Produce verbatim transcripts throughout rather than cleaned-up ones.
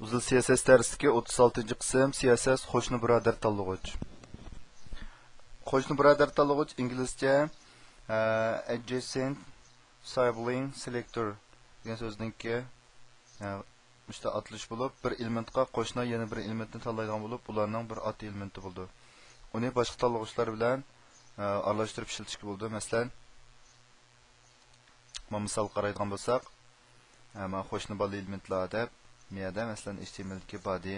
ئۇزۇل سىياسەت دەرسلىكى ئوتتۇز ئالتىنچى قىسىم، سىياسەت قوشنا بۇرادەر تاللىغۇچ. قوشنا بۇرادەر تاللىغۇچ ئىنگلىزچە، ئە، adjacent sibling selector دېگەن سۆزنىڭكى، ئە، مۇشۇنداق ئاتىلىش بولۇپ، بىر ئېلېمېنتقا قوشنا يەنە بىر ئېلېمېنتنى تاللايدىغان بولۇپ، ئۇلارنىڭ بىر ئات ئېلېمېنتى بولىدۇ. ئۇنى باشقا تاللىغۇچلار بىلەن، ئە، ئارىلاشتۇرۇپ ئىشلىتىشكە بولىدۇ. مەسىلەن، مانا مىسال قارايدىغان بولساق، ئە، مانا قوشنا بالا ئېلېمېنتلار دەپ، مۇ يەردە مەسىلەن، html دىكى body،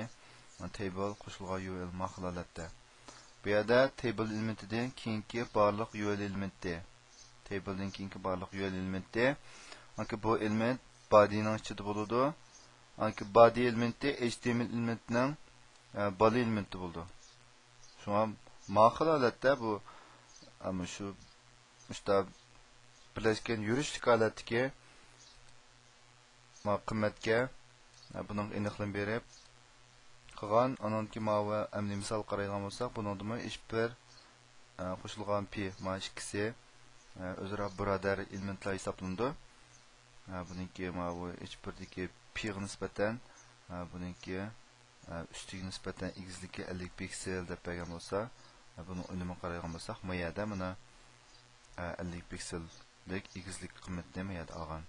مانا table قوشۇلغان ul ماقۇل ھالەتتە. بۇ يەردە table ئېلېمېنتىدىن كېيىنكى بارلىق ul ئېلېمېنتى. Table دىن كېيىنكى بارلىق ul ئېلېمېنتى. ئانكى بۇ ئېلېمېنت body نىڭ ئىچىدە بولىدۇ. ئانكى body ئېلېمېنتى html ئېلېمېنتىنىڭ، ئە، بالا ئېلېمېنتى بولىدۇ. شۇڭا ماقۇل ھالەتتە بۇ، ئە، مۇشۇ، مۇشۇنداق بىرلەشكەن يۈرۈشلۈك ھالەتتىكى ما قىممەتكە، ئە، بۇنىڭ ئېنىقلىما بېرىپ قىلغان. ئانىڭدىن كېيىن ماۋۇ ئەمدى مىسال قارايدىغان بولساق، بۇنىڭدىمۇ ھېچ بىر، ئە، قوشۇلغان پى، ما ئىككىسى، ئە، ئۆزئارا بۇرادەر ئېلېمېنتلار ھېسابلىنىدۇ. ئە، بۇنىڭكى ماۋۇ ھېچ بىردىكى پىغا نىسبەتەن، ئە، بۇنىڭكى، ئە، ئۈستىگە نىسبەتەن ئېگىزلىكى ئەللىك پىكسېل دەپ بەرگەن بولسا، ئە، بۇنىڭ ئۈنۈمىگە قارايدىغان بولساق، ما يەردە مانا، ئە، ئەللىك پىكسېللىك ئېگىزلىك قىممىتىنى ما يەردە ئالغان.